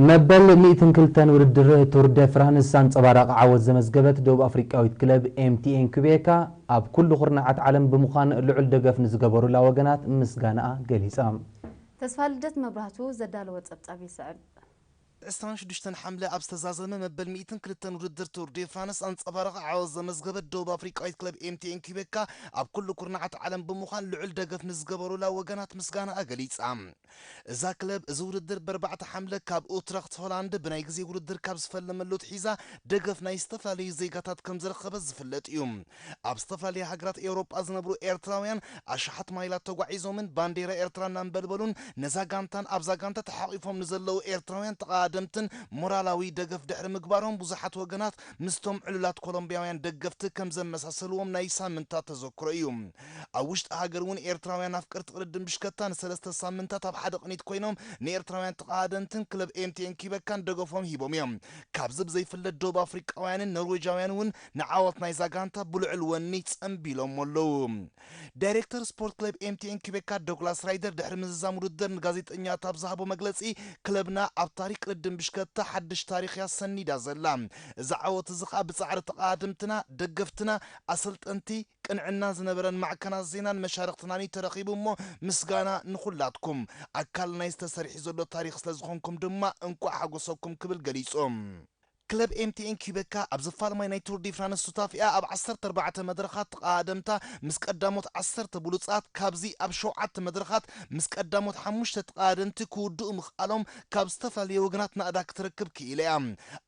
መበል ሚእትን ክልተን ውድድር ቱር ደ ፍራንስ ኣንጸባራቒ ዓወት ዘመዝገበት ደቡብ ኣፍሪቃዊት ክለብ ኤምቲኤን ኩቤካ ኣብ ኩሉ ኩርናዓት ዓለም ብምዃን ልዑል ደገፍ ንዝገበሩላ ወገናት ምስጋናኣ ገሊጻ። ተስፋ ልደት መብራህቱ ዘዳለወ ጸብጻብ ይስዕብ። ዕስራን ሽዱሽተን ሓምለ ኣብ ዝተዛዘመ መበል ሚእትን ክልተን ውድድር ቱር ደ ፍራንስ ኣንጸባራቒ ዓወት ዘመዝገበት ደቡብ ኣፍሪቃዊት ክለብ ኤምቲኤን ኩቤካ ኣብ ኩሉ ኩርናዓት ዓለም ብምዃን ልዑል ደገፍ ንዝገበሩላ ወገናት ምስጋናኣ ገሊጻ። እዛ ክለብ እዚ ውድድር ብኣርባዕተ ሓምለ ካብ ኡትረኽት ሆላንድ ብናይ ግዜ ውድድር ካብ ዝፈለመሉ ኣትሒዛ ደገፍ ናይ ዝተፈላለዩ ዜጋታት ከም ዝረኸበት ዝፍለጥ እዩ። ኣብ ዝተፈላለዩ ሃገራት ኤውሮጳ ዝነብሩ ኤርትራውያን ኣሽሓት ማይላት ተጓዒዞምን ባንዴራ ኤርትራ እናንበልበሉን ነዛ ጋንታን ኣብዛ ጋንታ ተሓቒፎም ንዘለዉ ኤርትራውያን ተቓደምትን ሞራላዊ ደገፍ ድሕሪ ምግባሮም ብዙሓት ወገናት ምስቶም ዕሉላት ኮሎምቢያውያን ደገፍቲ ከም ዘመሳሰልዎም ናይ ሳምንታት ተዘክሮ እዩ። ኣብ ውሽጢ ሃገር እውን ኤርትራውያን ኣፍቀርቲ ቅድድም ብሽከታ ንሰለስተ ሳምንታት ኣብ ሓደ ቅኒት ኮይኖም ንኤርትራውያን ተቓደምትን ክለብ ኤምቲኤን ኪበካን ደገፎም ሂቦም እዮም። ካብዚ ብዘይፍለጥ ደቡብ ኣፍሪቃውያንን ኖርዌጃውያን እውን ንዓወት ናይዛ ጋንታ ብልዑል ወኒ ጸንቢሎም ኣለዉ። ዳይሬክተር ስፖርት ክለብ ኤምቲኤን ኪበካ ዶግላስ ራይደር ድሕሪ ምዝዛም ውድድር ንጋዜጠኛታት ኣብ ዝሃቦ መግለጺ፣ ክለብና ኣብ ታሪክ ቅድድም ብሽከታ ሓድሽ ታሪክ እያ ሰኒዳ ዘላ። እዚ ዓወት እዚ ከኣ ብጻዕሪ ተቓደምትና፣ ደገፍትና፣ ኣሰልጠንቲ፣ ቅንዕና ዝነበረን ማዕከናት ዜናን መሻርክትናን እዩ ተረኺቡ እሞ ምስጋና ንኹላትኩም። ኣካል ናይ ዝተሰሪሑ ዘሎ ታሪኽ ስለ ዝኾንኩም ድማ እንቋዕ ሓጎሰኩም ክብል ገሊጹ። ክለብ ኤምቲኤን ኪበካ ኣብ ዝፋልማይ ናይ ቱር ዲ ፍራንስ ሱታፊኣ ኣብ ዓሰርተ ኣርባዕተ መድረኻት ተቓደምታ ምስ ቀዳሞት ዓሰርተ ብሉጻት፣ ካብዚ ኣብ ሸውዓተ መድረኻት ምስ ቀዳሞት ሓሙሽተ ተቓደምቲ ክውድኡ ምኽኣሎም ካብ ዝተፈላለየ ወገናት ናእዳ ክትረክብ ክኢለ እያ።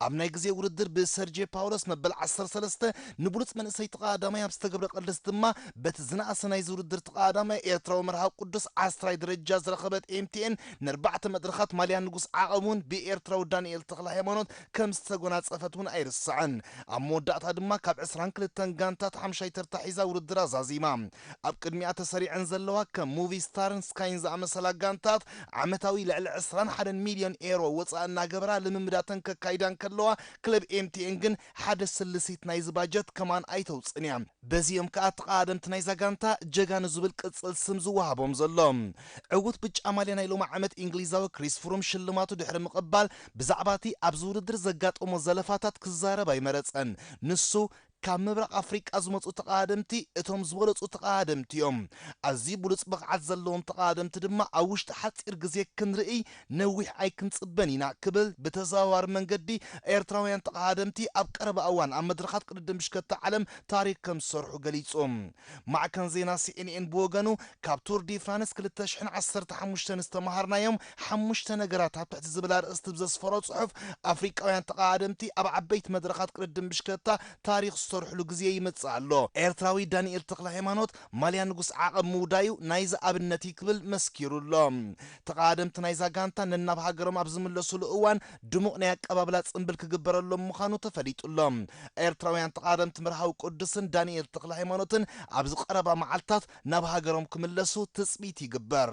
ኣብ ናይ ግዜ ውድድር ብሰርጂ ፓውሎስ መበል ዓሰርተ ሰለስተ ንብሉጽ መንእሰይ ተቓዳማይ ኣብ ዝተገብረ ቅልስ ድማ በቲ ዝነኣሰ ናይዚ ውድድር ተቓዳማይ ኤርትራዊ መርሃዊ ቅዱስ ዓስራይ ደረጃ ዝረኸበት ኤምቲኤን ንኣርባዕተ መድረኻት ማልያ ንጉስ ዓቐብ እውን ብኤርትራዊ ዳንኤል ተኽለ ሃይማኖት ከም ዝተጎናጸፈት እውን ኣይርሳዕን። ኣብ መወዳእታ ድማ ካብ ዕስራን ክልተን ጋንታት ሓምሻይ ተርታ ሒዛ ውድድራ ዛዚማ። ኣብ ቅድሚኣ ተሰሪዐን ዘለዋ ከም ሙቪ ስታርን ስካይን ዝኣመሰላ ጋንታት ዓመታዊ ልዕሊ ዕስራን ሓደን ሚልዮን ኤሮ ወጻኢ እናገበራ ልምምዳተን ከካይዳ እንከለዋ፣ ክለብ ኤምቲኤን ግን ሓደ ስልሲት ናይዚ ባጀት ከማን ኣይተውጽእን እያ። በዚኦም ከኣ ተቓደምቲ ናይዛ ጋንታ ጀጋኑ ዝብል ቅጽል ስም ዝወሃቦም ዘሎ። ዕዉት ብጫ ማልያ ናይ ሎሚ ዓመት እንግሊዛዊ ክሪስ ፍሩም ሽልማቱ ድሕሪ ምቕባል፣ ብዛዕባ እቲ ኣብዚ ውድድር ዘጋጠሞ ዘለፋታት ክዛረብ ኣይመረጸን። ንሱ፣ ካብ ምብራቕ ኣፍሪቃ ዝመጹ ተቓደምቲ እቶም ዝበለጹ ተቓደምቲ እዮም። ኣዝዩ ብሉጽ ብቕዓት ዘለዎም ተቓደምቲ ድማ ኣብ ውሽጢ ሓጺር ግዜ ክንርኢ ነዊሕ ኣይክንጽበን ኢና ክብል ብተዘዋዋሪ መንገዲ ኤርትራውያን ተቓደምቲ ኣብ ቀረባ እዋን ኣብ መድረኻት ቅድድም ብሽከታ ዓለም ታሪክ ከም ዝሰርሑ ገሊጹ። ማዕከን ዜና ሲኤንኤን ብወገኑ ካብ ቱር ዲ ፍራንስ ክልተ ሽሕን ዓሰርተ ሓሙሽተን ዝተመሃርናዮም ሓሙሽተ ነገራት ኣብ ትሕቲ ዝብል ኣርእስቲ ብዘስፈሮ ጽሑፍ ኣፍሪቃውያን ተቓደምቲ ኣብ ዓበይቲ መድረኻት ቅድድም ብሽከታ ታሪኽ ዝሰርሕሉ ግዜ ይመጽእ ኣሎ። ኤርትራዊ ዳንኤል ተኽለ ሃይማኖት ማልያ ንጉስ ዓቐብ ምውዳዩ ናይዚ ኣብነት እዩ ክብል መስኪሩ ኣሎ። ተቓደምቲ ናይዛ ጋንታ ነናብ ሃገሮም ኣብ ዝምለሱሉ እዋን ድሙቕ ናይ ኣቀባብላ ጽምብል ክግበረሎም ምዃኑ ተፈሊጡ ኣሎ። ኤርትራውያን ተቓደምቲ መርሃዊ ቅዱስን ዳንኤል ተኽለ ሃይማኖትን ኣብዚ ቀረባ መዓልታት ናብ ሃገሮም ክምለሱ ትጽቢት ይግበር።